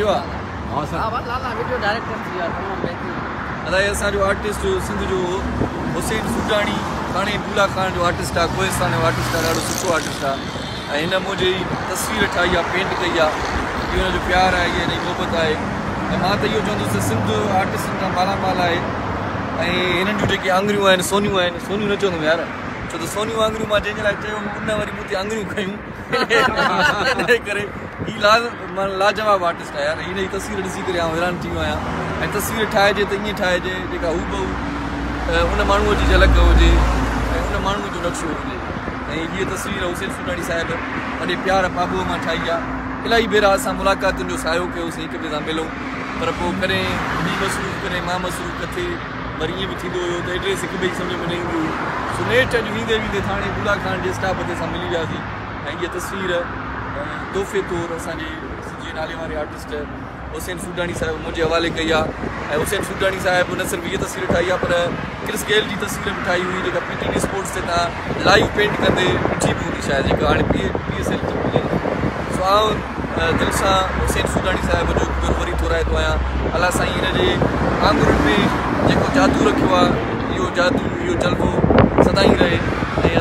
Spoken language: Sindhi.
وڊيو آ. ها سر. ها لالا وڊيو ڊائريڪٽر ٿي ويو آ تمام بهترين. ادا هي اسان جو آرٽسٽ سنڌ جو حسين سوٽاڻي ٿاڻي بولا خان جو آرٽسٽ آ ڪوهستان جو آرٽسٽ آ ڏاڍو سٺو آرٽسٽ آ ۽ هن منهنجي تصوير ٺاهي آ پينٽ ڪئي آ اهو هن جو پيار آهي هن جي محبت آهي ۽ مان ته اهو چوندس ته سنڌ آرٽسٽن کان مالا مال آهي ۽ هنن جون جيڪي آڱريون آهن سونيون آهن سونيون نه چوندم يار ڇو ته سونيون آڱريون مان جنهن جي لاء چيو ان وري مون تي آڱريون کنيون انهي ڪري هي لاجواب آرٽسٽ آهي يار هن جي تصوير ڏسي ڪري آئون حيران ٿي ويو آهيان ۽ تصوير ٺاهجي ته ائين ٺاهجي جيڪا هوبهو ان ماڻهوء جي جهلڪ هجي ۽ ان ماڻهوء جو نقشو هجي ۽ هيء تصوير حسين سوٽاڻي صاحب وڏي پيار پاٻوهه مان ٺاهي آهي الاهي ڀيرا اسان ملاقاتن جو سعيو ڪيوسين هڪ ٻئي سان ملون پر پوء ڪڏهن هي مصروف ڪڏهن مان مصروف ڪٿي وري ائين به ٿيندو هيو ته ايڊريس هڪ ٻئي جي سمجهه ۾ نه ايندي هئي سو نيٺ اڄ ويندي ويندي ٿاڻي بولا خان جي اسٽاپ تي اسان ملي وياسين ۽ هيء تصوير تحفي طور اسان جي سنڌ جي نالي واري آرٽسٽ حسين سوٽاڻي صاحب منهنجي حوالي ڪئي آهي ۽ حسين سوٽاڻي صاحب نه صرف هيء تصوير ٺاهي آهي پر ڪرس گيل جي تصوير به ٺاهي هئي جيڪا پي ٽي وي اسپورٽس تي توهان لائيو پينٽ ڪندي ڏٺي به هوندي شايد جيڪا هاڻي پي ايس ايل ٿي سو آئون دل سان حسين سوٽاڻي صاحب جو هڪ ڀيرو وري ٿورائتو آهيان الله سائين هن جي آڱرين ۾ جيڪو جادو رکيو آهي اهو جادو اهو جلوو سدائين رهي ۽